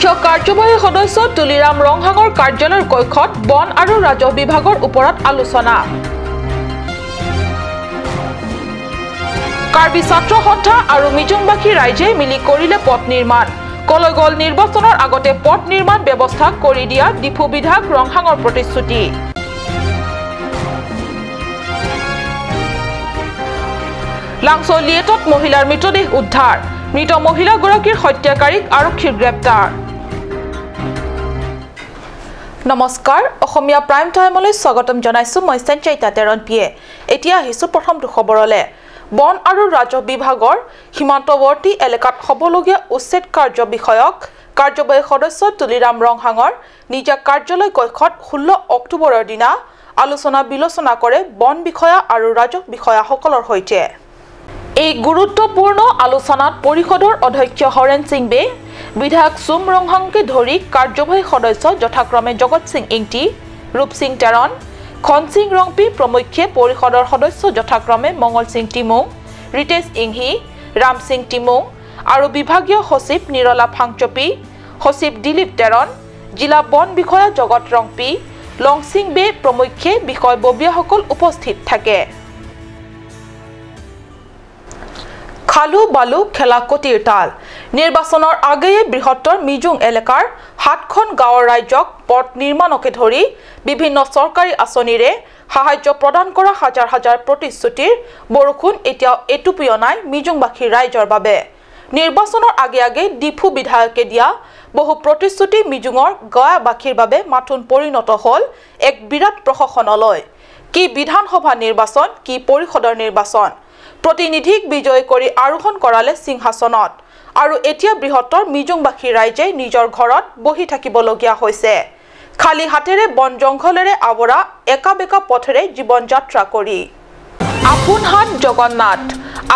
মুখ্য কাৰ্যবাহী সদস্য তুলিৰাম ৰংহাঙৰ কাৰ্যালয়ৰ কক্ষত বন আৰু ৰাজহ বিভাগৰ ওপৰত আলোচনা। কাৰ্বি ছাত্ৰ সন্থা আৰু মিজুংবাসী ৰাইজে মিলি কৰিলে পথ নিৰ্মাণ। কলৈ গ'ল নিৰ্বাচনৰ আগতে পথ নিৰ্মাণ ব্যৱস্থা কৰি দিয়া ডিফু বিধায়ক ৰংহাঙৰ প্ৰতিশ্ৰুতি। লাংচলিয়েটত মহিলাৰ মৃতদেহ উদ্ধাৰ। মৃত মহিলাগৰাকীৰ হত্যাকাৰীক আৰক্ষীৰ গ্ৰেপ্তাৰ। নমস্কাৰ, অসমীয়া প্ৰাইম টাইমলৈ স্বাগতম জনাইছো মই সঞ্চয়িতা তেৰণ পিয়ে। এতিয়া আহিছো প্ৰথমটো খবৰলৈ। বন আৰু ৰাজহ বিভাগৰ সীমান্তৱৰ্তী এলেকাত হ'বলগীয়া উচ্ছেদ কাৰ্য বিষয়ক কাৰ্যবাহী সদস্য তুলিৰাম ৰংহাঙৰ নিজা কাৰ্যালয় কক্ষত 16 অক্টোবৰৰ দিনা আলোচনা বিলোচনা কৰে বন বিষয়া আৰু ৰাজহ বিষয়াসকলৰ সৈতে। এই গুৰুত্বপূৰ্ণ আলোচনাত পৰিষদৰ অধ্যক্ষ হৰেণ সিং বে, বিধায়ক চুম ৰংহাংকে ধৰি কাৰ্যবাহী সদস্য যথাক্ৰমে জগত সিং ইংটি, ৰূপ সিং টেৰণ, খনসিং ৰংপি প্ৰমুখ্যে পৰিষদৰ সদস্য যথাক্ৰমে মঙ্গল সিং টিমুং, ৰিতেশ ইংহি, ৰাম সিং টিমুং আৰু বিভাগীয় সচিব নিৰলা ফাংচপি, সচিব দিলীপ টেৰণ, জিলা বন বিষয়া জগত ৰংপি, লংসিং বে প্ৰমুখ্যে বিষয়ববীয়াসকল উপস্থিত থাকে। খালু বালু খেলা কটিৰ তাল। নিৰ্বাচনৰ আগেয়ে বৃহত্তৰ মিজুং এলেকাৰ 7খন গাঁৱৰ ৰাইজক পথ নিৰ্মাণকে ধৰি বিভিন্ন চৰকাৰী আঁচনিৰে সাহায্য প্ৰদান কৰা হাজাৰ হাজাৰ প্ৰতিশ্ৰুতিৰ বৰষুণ এতিয়াও এটুপিও নাই মিজুংবাসী ৰাইজৰ বাবে। নিৰ্বাচনৰ আগে আগে ডিফু বিধায়কে দিয়া বহু প্ৰতিশ্ৰুতি মিজুঙৰ গয়াবাসীৰ বাবে মাথোন পৰিণত হ'ল এক বিৰাট প্ৰশাসনলৈ। কি বিধানসভা নিৰ্বাচন, কি পৰিষদৰ নিৰ্বাচন, প্ৰতিনিধিক বিজয় কৰি আৰোহণ কৰালে সিংহাসনত। আৰু এতিয়া বৃহত্তৰ মিজুংবাসী ৰাইজে নিজৰ ঘৰত বহি থাকিবলগীয়া হৈছে, খালী হাতেৰে বন জংঘলেৰে আৱৰা একা বেকা পথেৰে জীৱন যাত্ৰা কৰি। আপোন হাত জগন্নাথ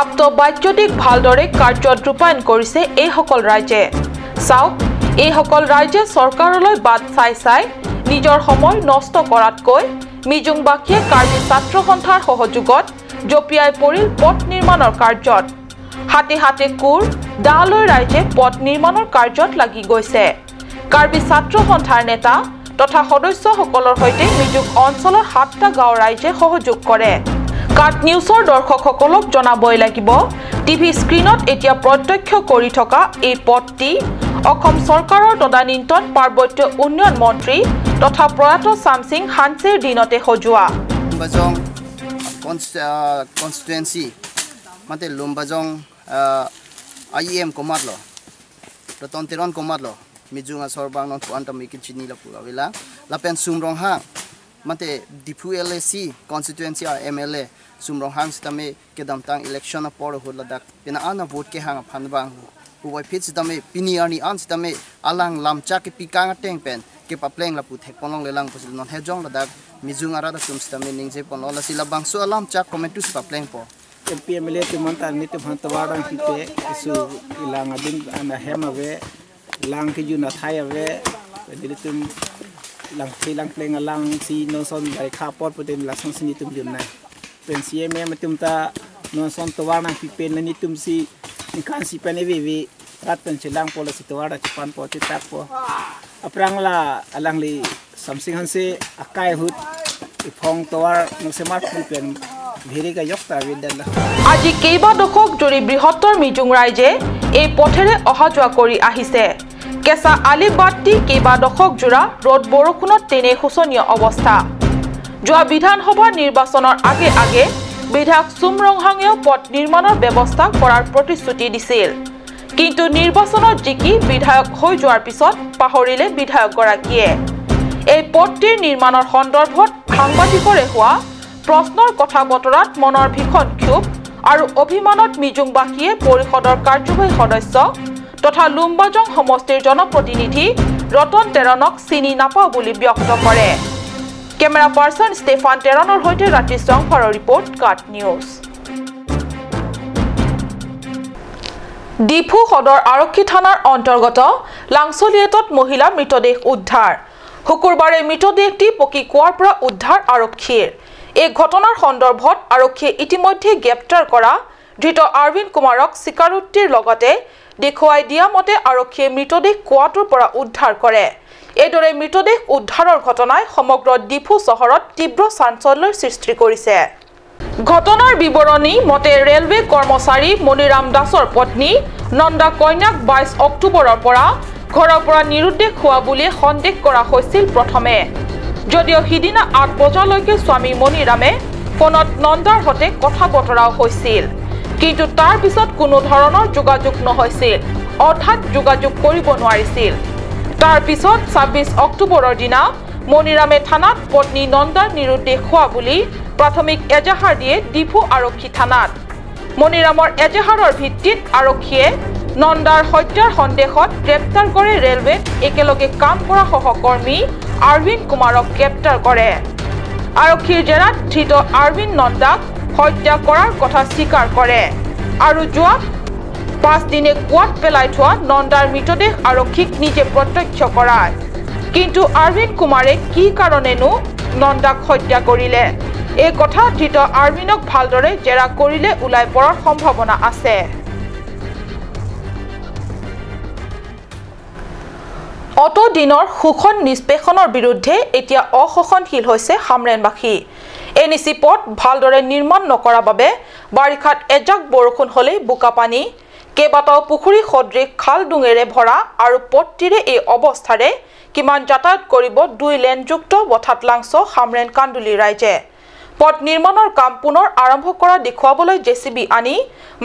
আপ্ত বাক্যটিক ভালদৰে কাৰ্যত ৰূপায়ণ কৰিছে এইসকল ৰাইজে। চাওক, এইসকল ৰাইজে চৰকাৰলৈ বাট চাই চাই নিজৰ সময় নষ্ট কৰাতকৈ মিজুংবাসীয়ে কাৰ্বি ছাত্ৰ সন্থাৰ সহযোগত জঁপিয়াই পৰিল পথ নিৰ্মাণৰ কাৰ্যত। হাতে হাতে কোৰ দা লৈ ৰাইজে পথ নিৰ্মাণৰ কাৰ্যত লাগি গৈছে। কাৰ্বি ছাত্ৰ সন্থাৰ নেতা তথা সদস্যসকলৰ সৈতে মিজুং অঞ্চলৰ 7টা গাঁৱৰ ৰাইজে সহযোগ কৰে। কাট নিউজৰ দৰ্শকসকলক জনাবই লাগিব, টিভি স্ক্ৰীণত এতিয়া প্ৰত্যক্ষ কৰি থকা এই পথটি অসম চৰকাৰৰ তদানীন্তন পাৰ্বত্য উন্নয়ন মন্ত্ৰী তথা প্ৰয়াত চামসিং হানছেৰ দিনতে সজোৱা। Constituency mate Lumbajong IEM komatlo Raton Teron komatlo Mijunga sorbang non puan tam ikin chini la pula wila lapen Sumrong Hang mate Diphu LAC constituency MLA Sumrong Hang sitame kedam tang election por hul ladak pina ana vote ke hang phan bang huwai phit sitame pini arni an sitame alang lamcha ke pikang teng pen ke papleng la pu thek ponlong lelang pusil non hejong ladak Mijung arada tum sitame ningje ponlo la sila bangsu alam chak comment tu papleng po MP MLA tu monta ni tu hantwarang kite isu ilang adin ana hema ve lang ki juna thai ve dilitum lang thi lang pleng lang si non son bai kha pot poten la son sini tum juna pen CM matum ta non son twarang pi pen ni tum si kan si pen vi vi rat pen chilang po la si twara pan po ti tak po aprang la alang li something hanse akai hut ifong towar nongsemar pen ভেৰিকা যক্তা বিদ্যালয়। আজি কেইবা দশক জুৰি বৃহত্তৰ মিজুং ৰাইজে এই পথেৰে অহা যোৱা কৰি আহিছে। কেঁচা আলি বাটটি কেইবা দশক জোৰা ৰ'দ বৰষুণত তেনে শোচনীয় অৱস্থা। যোৱা বিধানসভা নিৰ্বাচনৰ আগে আগে বিধায়ক চুম ৰংহাঙেও পথ নিৰ্মাণৰ ব্যৱস্থা কৰাৰ প্ৰতিশ্ৰুতি দিছিল, কিন্তু নিৰ্বাচনত জিকি বিধায়ক হৈ যোৱাৰ পিছত পাহৰিলে বিধায়কগৰাকীয়ে। এই পথটিৰ নিৰ্মাণৰ সন্দৰ্ভত সাংবাদিকৰে হোৱা প্ৰশ্নৰ কথা বতৰাত মনৰ ভীষণ ক্ষোভ আৰু অভিমানত মিজুংবাসীয়ে পৰিষদৰ কাৰ্যবাহী সদস্য তথা লুম্বাজং সমষ্টিৰ জনপ্ৰতিনিধি ৰতন টেৰণক চিনি নাপাওঁ বুলি ব্যক্ত কৰে। কেমেৰা পাৰ্চন ষ্টেফান টেৰণৰ সৈতে ৰাতি চংফাৰৰ ৰিপৰ্ট, কাট নিউজ। ডিফু সদৰ আৰক্ষী থানাৰ অন্তৰ্গত লাংচলিয়েটত মহিলা মৃতদেহ উদ্ধাৰ। শুকুৰবাৰে মৃতদেহটি পকী কুঁৱাৰ পৰা উদ্ধাৰ আৰক্ষীৰ। এই ঘটনাৰ সন্দৰ্ভত আৰক্ষীয়ে ইতিমধ্যে গ্ৰেপ্তাৰ কৰা ধৃত অৰবিন্দ কুমাৰক স্বীকাৰোক্তিৰ লগতে দেখুৱাই দিয়া মতে আৰক্ষীয়ে মৃতদেহ কুৱাটোৰ পৰা উদ্ধাৰ কৰে। এইদৰে মৃতদেহ উদ্ধাৰৰ ঘটনাই সমগ্ৰ ডিফু চহৰত তীব্ৰ চাঞ্চল্যৰ সৃষ্টি কৰিছে। ঘটনাৰ বিৱৰণী মতে ৰেলৱে কৰ্মচাৰী মণিৰাম দাসৰ পত্নী নন্দা কন্যাক 22 অক্টোবৰৰ পৰা ঘৰৰ পৰা নিৰুদ্দেশ হোৱা বুলি সন্দেহ কৰা হৈছিল প্ৰথমে। যদিও সিদিনা 8 বজালৈকে স্বামী মণিৰামে ফোনত নন্দাৰ সৈতে কথা বতৰাও হৈছিল, কিন্তু তাৰ পিছত কোনো ধৰণৰ যোগাযোগ নহৈছিল, অৰ্থাৎ যোগাযোগ কৰিব নোৱাৰিছিল। তাৰ পিছত 26 অক্টোবৰৰ দিনা মণিৰামে থানাত পত্নী নন্দাৰ নিৰুদ্দেশ হোৱা বুলি প্ৰাথমিক এজাহাৰ দিয়ে ডিফু আৰক্ষী থানাত। মণিৰামৰ এজাহাৰৰ ভিত্তিত আৰক্ষীয়ে নন্দাৰ হত্যাৰ সন্দেহত গ্ৰেপ্তাৰ কৰে ৰেলৱেত একেলগে কাম কৰা সহকৰ্মী আৰবিন কুমাৰক গ্ৰেপ্তাৰ কৰে। আৰক্ষীৰ জেৰাত ধৃত আৰবিন নন্দাক হত্যা কৰাৰ কথা স্বীকাৰ কৰে আৰু যোৱা 5 দিনে কুৱাত পেলাই থোৱা নন্দাৰ মৃতদেহ আৰক্ষীক নিজে প্ৰত্যক্ষ কৰায়। কিন্তু আৰবিন কুমাৰে কি কাৰণেনো নন্দাক হত্যা কৰিলে এই কথা ধৃত আৰবিনক ভালদৰে জেৰা কৰিলে ওলাই পৰাৰ সম্ভাৱনা আছে। অত দিনৰ শোষণ নিষ্পেষণৰ বিৰুদ্ধে এতিয়া অসহনশীল হৈছে হামৰেনবাসী। এন ই চি পথ ভালদৰে নিৰ্মাণ নকৰাৰ বাবে বাৰিষাত এজাক বৰষুণ হ'লেই বোকা পানী, কেইবাটাও পুখুৰী সদৃশ খাল ডুঙেৰে ভৰা আৰু পথটিৰে এই অৱস্থাৰে কিমান যাতায়াত কৰিব 2 লেনযুক্ত বঠাতলাংছ হামৰেন কান্দুলি ৰাইজে। পথ নিৰ্মাণৰ কাম পুনৰ আৰম্ভ কৰা দেখুৱাবলৈ জে চি বি আনি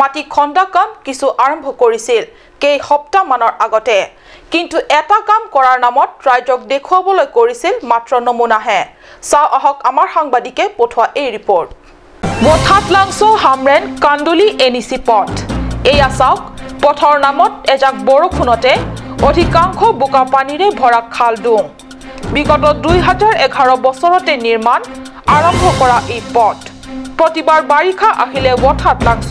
মাটি খন্দা কাম কিছু আৰম্ভ কৰিছিল কেইসপ্তাহমানৰ আগতে, কিন্তু এটা কাম কৰাৰ নামত ৰাইজক দেখুৱাবলৈ কৰিছিল মাত্ৰ নমুনাহে। চাওঁ আহক আমাৰ সাংবাদিকে পঠোৱা এই ৰিপৰ্ট। বঠাতলাংছ Hamren Kanduli N E C পথ। এয়া চাওক, পথৰ নামত এজাক বৰষুণতে অধিকাংশ বোকা পানীৰে ভৰা খাল ডুং। বিগত 2011 বছৰতে নিৰ্মাণ আৰম্ভ কৰা এই পথ প্ৰতিবাৰ বাৰিষা আহিলে বঠাতলাংছ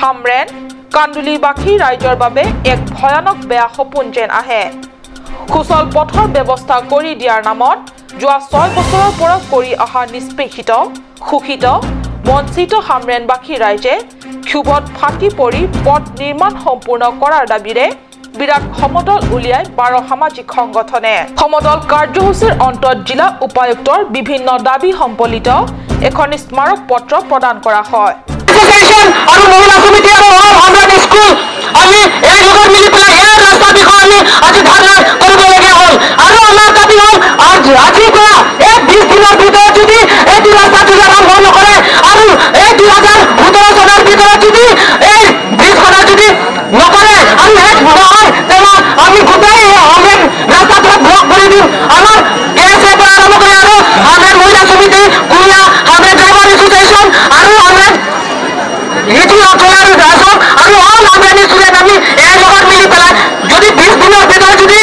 হামৰেন কান্দুলিবাসী ৰাইজৰ বাবে এক ভয়ানক বেয়া সপোন যেন আহে। সুচল পথৰ ব্যৱস্থা কৰি দিয়াৰ নামত যোৱা 6 বছৰৰ পৰা কৰি অহা নিষ্পেষিত, শোষিত, বঞ্চিত হামৰেনবাসী ৰাইজে ক্ষোভত ফাটি পৰি পথ নিৰ্মাণ সম্পূৰ্ণ কৰাৰ দাবীৰে বিৰাট সমদল উলিয়াই 12 সামাজিক সংগঠনে। সমদল কাৰ্যসূচীৰ অন্তত জিলা উপায়ুক্তৰ বিভিন্ন দাবী সম্বলিত এখন স্মাৰক পত্ৰ প্ৰদান কৰা হয়। আৰু মহিলা সমিতি আৰু অল হামৰেন স্কুল আমি এই লগত মিলি পেলাই এই ৰাস্তাৰ বিষয়ে আমি আজি ধৰ্ণা কৰিবলগীয়া হ'ল। আৰু আমাৰ দাবী হ'ল আজিৰ পৰা এই 20 দিনৰ ভিতৰত যদি এইটো ৰাস্তা যদি আৰম্ভ নকৰে আৰু এই 2017 চনৰ ভিতৰত যদি এই ব্ৰিজখনৰ যদি নকৰে আৰু শেষ নহয়, তেনেহ'লে আমি গোটেই হামৰেন ৰাস্তাটো ব্লক কৰি দিম। আমাৰ কে এছ এৰ পৰা আৰম্ভ কৰি আৰু হামৰেন মহিলা সমিতি, কুৰিয়া হামৰেন ড্ৰাইভাৰ এছ'চিয়েশ্যন আৰু হামৰেন আৰু অল হামৰেন ষ্টুডেণ্ট আমি এই লগত মিলি পেলাই যদি 20 দিনৰ ভিতৰত যদি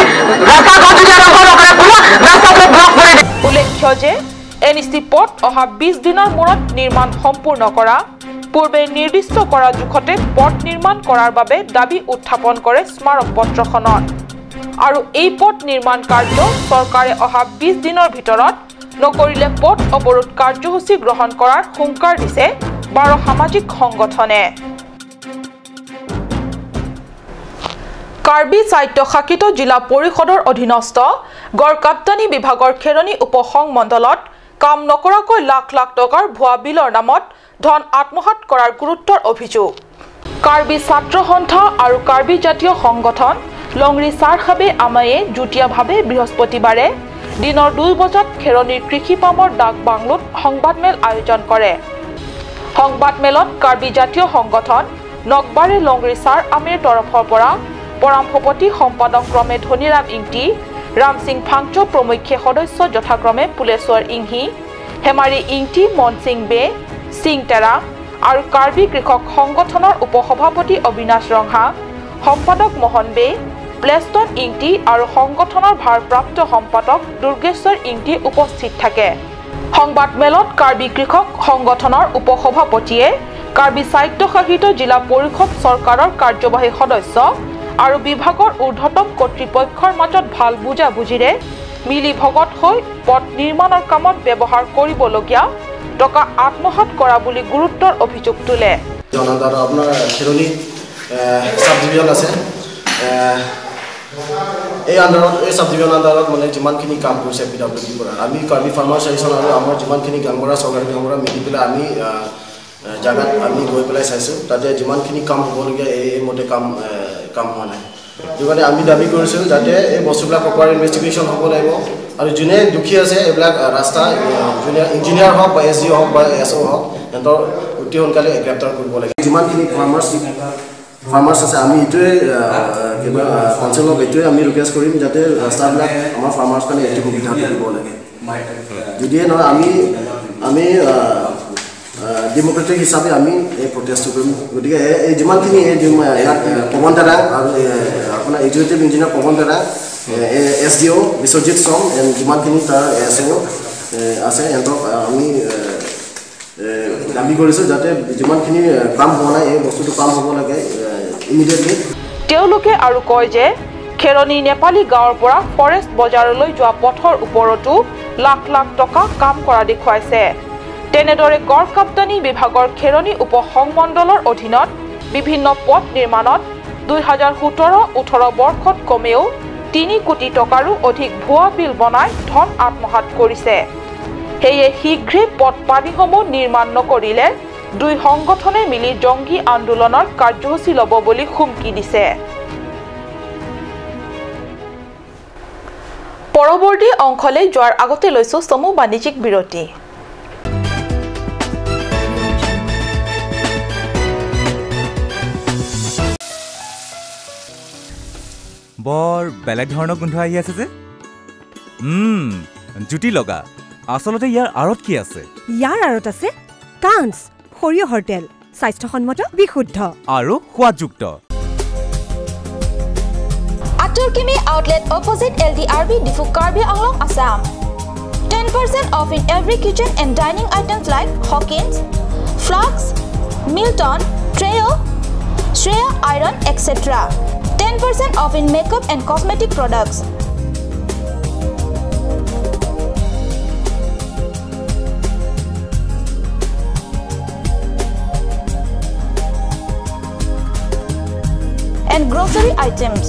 ৰাস্তা যদি আৰম্ভ নকৰে পুৰা ৰাস্তাটো ব্লক কৰি দিম। উল্লেখ্য যে এন ই চি পথ অহা 20 দিনৰ মূৰত নিৰ্মাণ সম্পূৰ্ণ কৰা পূৰ্বে নিৰ্দিষ্ট কৰা জোখতে পথ নিৰ্মাণ কৰাৰ বাবে দাবী উত্থাপন কৰে স্মাৰক পত্ৰখনত। আৰু এই পথ নিৰ্মাণ কাৰ্য চৰকাৰে অহা 20 দিনৰ ভিতৰত নকৰিলে পথ অৱৰোধ কাৰ্যসূচী গ্ৰহণ কৰাৰ হুংকাৰ দিছে 12 সামাজিক সংগঠনে। কাৰ্বি স্বায়ত্তশাসিত জিলা পৰিষদৰ অধীনস্থ গড়কাপ্তানি বিভাগৰ খেৰণি উপসংমণ্ডলত কাম নকৰাকৈ লাখ লাখ টকাৰ ভুৱা বিলৰ নামত ধন আত্মসাৎ কৰাৰ গুৰুত্বৰ অভিযোগ। কাৰ্বি ছাত্ৰ সন্থা আৰু কাৰ্বি জাতীয় সংগঠন লংৰি চাৰখাবে আমায়ে যুটীয়াভাৱে বৃহস্পতিবাৰে দিনৰ 2 বজাত খেৰণিৰ কৃষি পামৰ ডাক বাংলোত সংবাদমেল আয়োজন কৰে। সংবাদমেলত কাৰ্বি জাতীয় সংগঠন নকবাৰে লংৰি চাৰ আমিৰ তৰফৰ পৰা পৰমসভাপতি সম্পাদক ক্ৰমে ধনীৰাম ইংটি, ৰামসিং ফাংচ প্ৰমুখ্যে সদস্য যথাক্ৰমে পুলেশ্বৰ ইংহি, হেমাৰী ইংটি, মনসিং বে, সিং টেৰা আৰু কাৰ্বি কৃষক সংগঠনৰ উপসভাপতি অবিনাশ ৰংহা, সম্পাদক মোহন বে, প্লেষ্টন ইংটি আৰু সংগঠনৰ ভাৰপ্ৰাপ্ত সম্পাদক দুৰ্গেশ্বৰ ইংটি উপস্থিত থাকে। সংবাদমেলত কাৰ্বি কৃষক সংগঠনৰ উপসভাপতিয়ে কাৰ্বি স্বায়ত্তশাসিত জিলা পৰিষদ চৰকাৰৰ কাৰ্যবাহী সদস্য আৰু বিভাগৰ ঊৰ্ধ্বতম কৰ্তৃপক্ষৰ মাজত ভাল বুজাবুজিৰে মিলি ভগত হৈ পথ নিৰ্মাণৰ কামত ব্যৱহাৰ কৰিবলগীয়া টকা আত্মসাৎ কৰা বুলি গুৰুত্বৰ অভিযোগ তোলে। আপোনাৰ খেৰণি চাব ডিভিজন আছে, এই আণ্ডাৰত, এই চাব ডিভিজন আণ্ডাৰত মানে যিমানখিনি কাম কৰিছে পি ডাব্লিউ ডিৰ পৰা, আমি কাৰ্বি ফাৰ্মাৰ্ছ এছ'চিয়েশ্যন আৰু আমাৰ যিমানখিনি গাঁওবুঢ়া, চৰকাৰী গাঁওবুঢ়া মিলি পেলাই আমি জাগাত আমি গৈ পেলাই চাইছোঁ। তাতে যিমানখিনি কাম হ'বলগীয়া এই মতে কাম হোৱা নাই। সেইটো কাৰণে আমি দাবী কৰিছোঁ যাতে এই বস্তুবিলাক প্ৰপাৰ ইনভেষ্টিগেশ্যন হ'ব লাগিব আৰু যোনে দুখী আছে এইবিলাক ৰাস্তা, যোনে ইঞ্জিনিয়াৰ হওক বা এছ ডি অ' হওক বা এছ অ' হওক, সিহঁতৰ অতি সোনকালে গ্ৰেপ্তাৰ কৰিব লাগে। যিমানখিনি ফাৰ্মাৰ্ছ আছে, আমি এইটোৱে কিবা কাউঞ্চিলক এইটোৱে আমি ৰিকুৱেষ্ট কৰিম যাতে ৰাস্তাবিলাক আমাৰ ফাৰ্মাৰ্ছ কাৰণে এইটো সুবিধা দিব লাগে। যদিহে নহয়, আমি ডেম'ক্ৰেটিক হিচাপে আমি এই প্ৰটেষ্টটো কৰিম। গতিকে এই যিমানখিনি এই ইয়াত পৱন দাদা আৰু আপোনাৰ এক্সিকিউটিভ ইঞ্জিনিয়াৰ পৱন দাদা, এছ ডি অ' বিশ্বজিৎ চম এণ্ড যিমানখিনি তাৰ এছ অ' আছে, সিহঁতক আমি দাবী কৰিছোঁ যাতে যিমানখিনি কাম হোৱা নাই এই বস্তুটো কাম হ'ব লাগে ইমিডিয়েটলি। তেওঁলোকে আৰু কয় যে খেৰণি নেপালী গাঁৱৰ পৰা ফৰেষ্ট বজাৰলৈ যোৱা পথৰ ওপৰতো লাখ লাখ টকা কাম কৰা দেখুৱাইছে। তেনেদৰে গড়কাপ্তানি বিভাগৰ খেৰণি উপ সংমণ্ডলৰ অধীনত বিভিন্ন পথ নিৰ্মাণত 2017-18 বৰ্ষত কমেও 3 কোটি টকাৰো অধিক ভুৱা বিল বনাই ধন আত্মসাত কৰিছে। সেয়ে শীঘ্ৰে পথ পানীসমূহ নিৰ্মাণ নকৰিলে দুই সংগঠনে মিলি জংগী আন্দোলনৰ কাৰ্যসূচী ল'ব বুলি হুমকি দিছে। পৰৱৰ্তী অংশলৈ যোৱাৰ আগতে লৈছো চমু বাণিজ্যিক বিৰতি। বৰ বেলেগ ধৰণৰ গোন্ধ আহি আছে যে, জুতি লগা। আচলতে ইয়াৰ আঁৰত কি আছে? ইয়াৰ আঁৰত আছে কাঞ্চ সৰিয়হৰ তেল, স্বাস্থ্যসন্মত, বিশুদ্ধ আৰু সোৱাদযুক্ত। Aturkimi outlet opposite LDRB Diphu Karbi Anglong, Assam. 10% off in every kitchen and dining items like Hawkins, Flux, Milton, Treo, Shreya Iron, etc. 10% off in makeup and cosmetic products. And grocery items.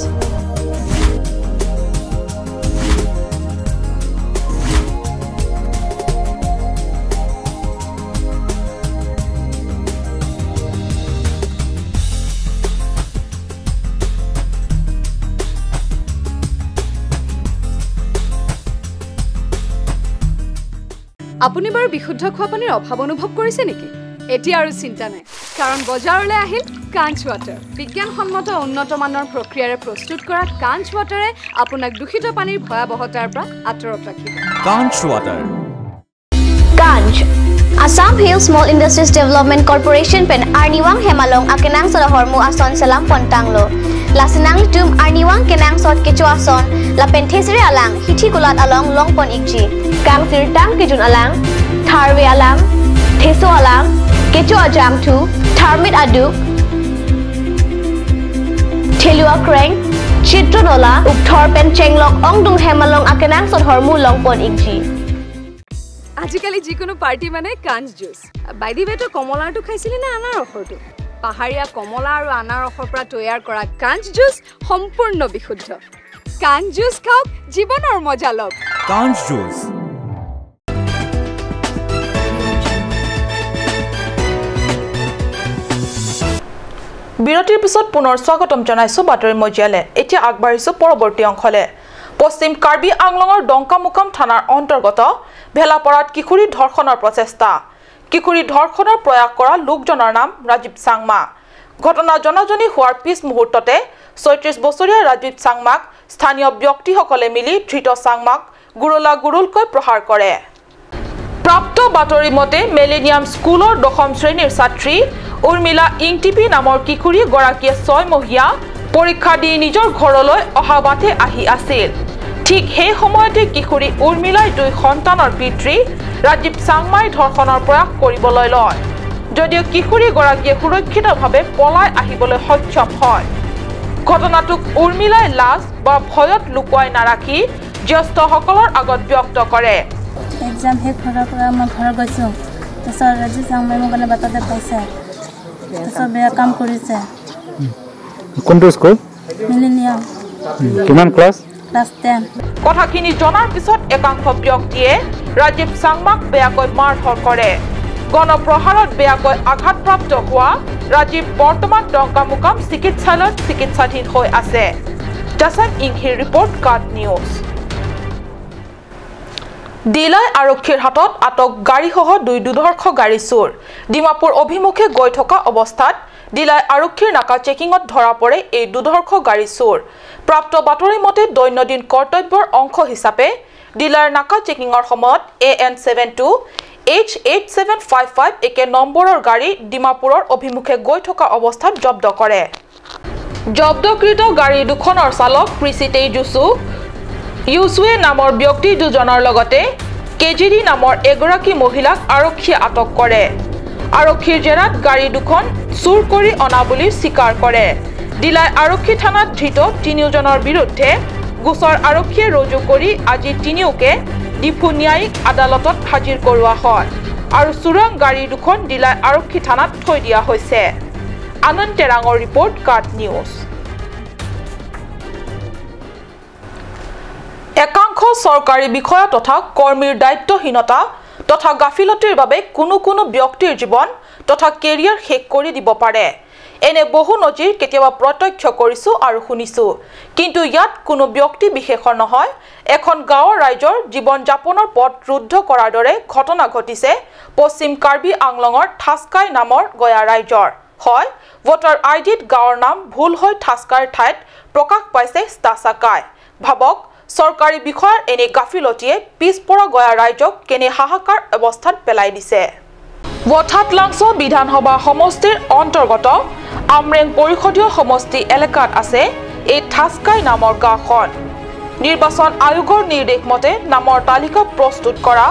আপুনি বাৰু বিশুদ্ধ খোৱা পানীৰ অভাৱ অনুভৱ কৰিছে নেকি? এতিয়া আৰু চিন্তা নাই, কাৰণ বজাৰলৈ আহিল কাঞ্চ ৱাটাৰ। বিজ্ঞানসন্মত উন্নত মানৰ প্ৰক্ৰিয়াৰে প্ৰস্তুত কৰা কাঞ্চ ৱাটাৰে আপোনাক দূষিত পানীৰ ভয়াৱহতাৰ পৰা আঁতৰত ৰাখিব। Kanch water. Kanch Assam Hill Small Industries Development Corporation pen Arniwang Hemalong akenang solohormu ason salam pontanglo. Lasinang tum Arniwang kenang sot kecho ason la pen thesre alang hithi kulat along long pon ikji. Kang sir tang kijun alang, tharwe alang, theso alang, kecho ajam thu, tharmit adu, thelua kreng, chitronola, upthor pen chenglok ongdung hemalong akenang sot hormu long pon ikji. আজিকালি যিকোনো party মানে কাঞ্চ juice. By the ৱে, তই কমলাৰটো খাইছিলি নে আনাৰসৰটো? পাহাৰীয়া কমলা আৰু আনাৰসৰ পৰা তৈয়াৰ কৰা কাঞ্চ জুচ সম্পূৰ্ণ বিশুদ্ধ। কাঞ্চ জুচ খাওক, জীৱনৰ মজা লওক। কাঞ্চ জুচ। বিৰতিৰ পিছত পুনৰ স্বাগতম জনাইছো বাতৰি মজিয়ালে। এতিয়া আগবাঢ়িছো পৰৱৰ্তী অংশলে। পশ্চিম কাৰ্বি আংলঙৰ ডংকামুকাম থানাৰ অন্তৰ্গত ভেলাপাৰাত কিশোৰী ধৰ্ষণৰ প্ৰচেষ্টা। কিশোৰী ধৰ্ষণৰ প্ৰয়াস কৰা লোকজনৰ নাম ৰাজীৱ চাংমা। ঘটনা জনাজনি হোৱাৰ পিছ মুহূৰ্ততে 36 বছৰীয়া ৰাজীৱ চাংমাক স্থানীয় ব্যক্তিসকলে মিলি ধৃত চাংমাক গুৰুলা গুৰুলকৈ প্ৰহাৰ কৰে। প্ৰাপ্ত বাতৰি মতে মেলেনিয়াম স্কুলৰ দশম শ্ৰেণীৰ ছাত্ৰী উৰ্মিলা ইংটিপি নামৰ কিশোৰী গৰাকীয়ে 6 মহীয়া পৰীক্ষা দি নিজৰ ঘৰলৈ অহা বাটে আহি আছিল। ঠিক সেই সময়তে কিশোৰী উৰ্মিলাই দুই সন্তানৰ পিতৃ ৰাজীৱ চাংমাই ধৰ্ষণৰ প্ৰয়াস কৰিবলৈ লয়, যদিও কিশোৰীগৰাকীয়ে সুৰক্ষিতভাৱে পলাই আহিবলৈ সক্ষম হয়। ঘটনাটোক উৰ্মিলাই লাজ বা ভয়ত লুকুৱাই নাৰাখি জ্যেষ্ঠসকলৰ আগত ব্যক্ত কৰে। এক্সাম শেষ হোৱাৰ পৰা মই ঘৰত গৈছোঁ, তাৰপিছত ৰাজীৱ চাংমাই মোক মানে বাটতে পাইছে, তাৰপিছত বেয়া কাম কৰিছে। কোনটো স্কুল? মিলেনিয়াম। কিমান ক্লাছ? ক্লাছ 10। কথাখিনি জনাৰ পিছত একাংশ ব্যক্তিয়ে ৰাজীৱ চাংমাক বেয়াকৈ মাৰধৰ কৰে। গণপ্ৰহাৰত বেয়াকৈ আঘাতপ্ৰাপ্ত হোৱা ৰাজীৱ বৰ্তমান ডংকামুকাম চিকিৎসালয়ত চিকিৎসাধীন হৈ আছে। জাছান ইংহিৰ ৰিপৰ্ট, কাট নিউজ। ডিলাই আৰক্ষীৰ হাতত আটক গাড়ীসহ দুই দুধৰ্ষ গাড়ী চোৰ। ডিমাপুৰ অভিমুখে গৈ থকা অৱস্থাত ডিলাই আৰক্ষীৰ নাকা চেকিঙত ধৰা পৰে এই দুধৰ্ষ গাড়ী চোৰ। প্ৰাপ্ত বাতৰি মতে দৈনন্দিন কৰ্তব্যৰ অংশ হিচাপে ডিলাইৰ নাকা চেকিঙৰ সময়ত AN 72 H 8755 একে নম্বৰৰ গাড়ী ডিমাপুৰৰ অভিমুখে গৈ থকা অৱস্থাত জব্দ কৰে। জব্দকৃত গাড়ী দুখনৰ চালক প্ৰিচিতেই জুচু ইউচুৱে নামৰ ব্যক্তি দুজনৰ লগতে কেজিডি নামৰ এগৰাকী মহিলাক আৰক্ষীয়ে আটক কৰে। আৰক্ষীৰ জেৰাত গাড়ী দুখন চুৰ কৰি অনা বুলি স্বীকাৰ কৰে। ডিলাই আৰক্ষী থানাত ধৃত তিনিওজনৰ বিৰুদ্ধে গোচৰ আৰক্ষীয়ে ৰুজু কৰি আজি তিনিওকে ডিফু ন্যায়িক আদালতত হাজিৰ কৰোৱা হয় আৰু চোৰাং গাড়ী দুখন ডিলাই আৰক্ষী থানাত থৈ দিয়া হৈছে। আনন্দ তেৰাঙৰ ৰিপৰ্ট, কাট নিউজ। একাংশ চৰকাৰী বিষয়া তথা কৰ্মীৰ দায়িত্বহীনতা তথা গাফিলতিৰ বাবে কোনো কোনো ব্যক্তিৰ জীৱন তথা কেৰিয়াৰ শেষ কৰি দিব পাৰে। এনে বহু নজিৰ কেতিয়াবা প্ৰত্যক্ষ কৰিছোঁ আৰু শুনিছোঁ, কিন্তু ইয়াত কোনো ব্যক্তি বিশেষৰ নহয়, এখন গাঁৱৰ ৰাইজৰ জীৱন যাপনৰ পথ ৰুদ্ধ কৰাৰ দৰে ঘটনা ঘটিছে পশ্চিম কাৰ্বি আংলঙৰ থাস্কাই নামৰ গয়া ৰাইজৰ। হয়, ভোটাৰ আই ডিত গাঁৱৰ নাম ভুল হৈ থাস্কাইৰ ঠাইত প্ৰকাশ পাইছে স্তাচাকাই। ভাবক, চৰকাৰী বিষয়াৰ এনে গাফিলতিয়ে পিছপৰা গয়া ৰাইজক কেনে হাহাকাৰ অৱস্থাত পেলাই দিছে। ৱথাতলাংছ বিধানসভা সমষ্টিৰ অন্তৰ্গত আমৰেং পৰিষদীয় সমষ্টি এলেকাত আছে এই থাস্কাই নামৰ গাঁওখন। নিৰ্বাচন আয়োগৰ নিৰ্দেশ মতে নামৰ তালিকা প্ৰস্তুত কৰা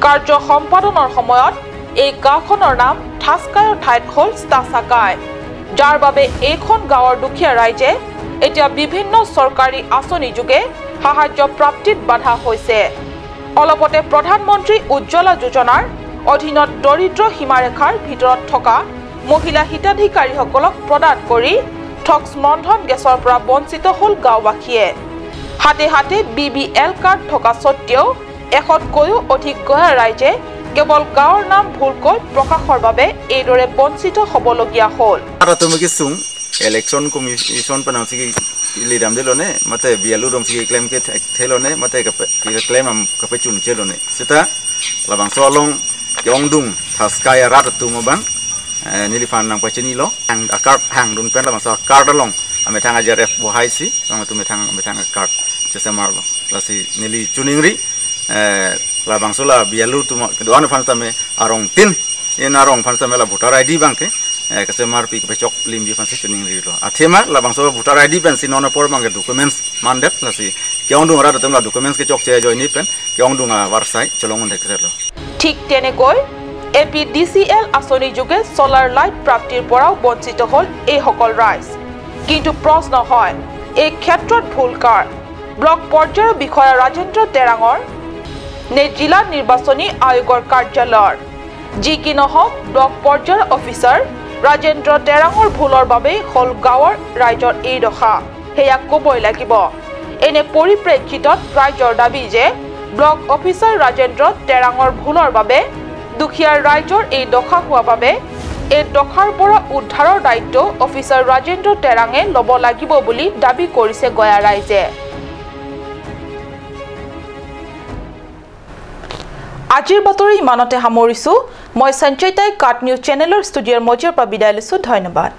কাৰ্য সম্পাদনৰ সময়ত এই গাঁওখনৰ নাম থাস্কাইৰ ঠাইত হ'ল স্তাচাকাই, যাৰ বাবে এইখন গাঁৱৰ দুখীয়া ৰাইজে এতিয়া বিভিন্ন চৰকাৰী আঁচনি যোগে সাহায্য প্ৰাপ্তিত বাধা হৈছে। অলপতে প্ৰধানমন্ত্ৰী উজ্জ্বলা যোজনাৰ অধীনত দৰিদ্ৰ সীমাৰেখাৰ ভিতৰত থকা মহিলা হিতাধিকাৰীসকলক প্ৰদান কৰি থক্স ৰন্ধন গেছৰ পৰা বঞ্চিত হ'ল গাঁওবাসীয়ে। হাতে হাতে BBL card থকা স্বত্তেও এশতকৈও অধিক গয়া ৰাইজে কেৱল গাঁৱৰ নাম ভুলকৈ প্ৰকাশৰ বাবে এইদৰে বঞ্চিত হ'বলগীয়া হ'ল। Election commission panang sigi lidam de lone mate bialu dom sigi claim ke thelone mate ke claim am ke chun chelone sita labang solong yongdung thaskaya rat tumobang nilifan nang pachini lo ang akar hang dun pen labang so card long ame thang ajaref bohai si bang tu me thang card chese marlo lasi nili chuningri labang sola bialu tum doan fan tame arong tin en arong fan tame la voter ID bang ke kase mar pi ke chok lim ji fansi chuning ri lo athema la bang so voter ID pen si non por mang ke documents mandep la si kyong dung ra tem la documents ke chok che join ni pen kyong dung war sai cholong de kre lo। ঠিক তেনেকৈ APDCL আঁচনি যোগে solar light প্ৰাপ্তিৰ পৰাও বঞ্চিত হ'ল এইসকল ৰাইজ। কিন্তু প্ৰশ্ন হয়, এই ক্ষেত্ৰত ভুল কাৰ? ব্লক পৰ্যায়ৰ বিষয়া ৰাজেন্দ্ৰ তেৰাঙৰ নে জিলা নিৰ্বাচনী আয়োগৰ কাৰ্যালয়ৰ? যি কি নহওক, ব্লক পৰ্যায়ৰ অফিচাৰ ৰাজেন্দ্ৰ তেৰাঙৰ ভুলৰ বাবেই হ'ল গাঁৱৰ ৰাইজৰ এই দশা, সেয়া ক'বই লাগিব। এনে পৰিপ্ৰেক্ষিতত ৰাইজৰ দাবী যে ব্লক অফিচাৰ ৰাজেন্দ্ৰ তেৰাঙৰ ভুলৰ বাবে দুখীয়া ৰাইজৰ এই দশা হোৱা বাবে এই দশাৰ পৰা উদ্ধাৰৰ দায়িত্ব অফিচাৰ ৰাজেন্দ্ৰ তেৰাঙে ল'ব লাগিব বুলি দাবী কৰিছে গয়া ৰাইজে। আজিৰ বাতৰি ইমানতে সামৰিছোঁ। মই সঞ্চয়তাই কাট নিউজ চেনেলৰ ষ্টুডিঅ'ৰ মজিয়াৰ পৰা বিদায় লৈছোঁ। ধন্যবাদ।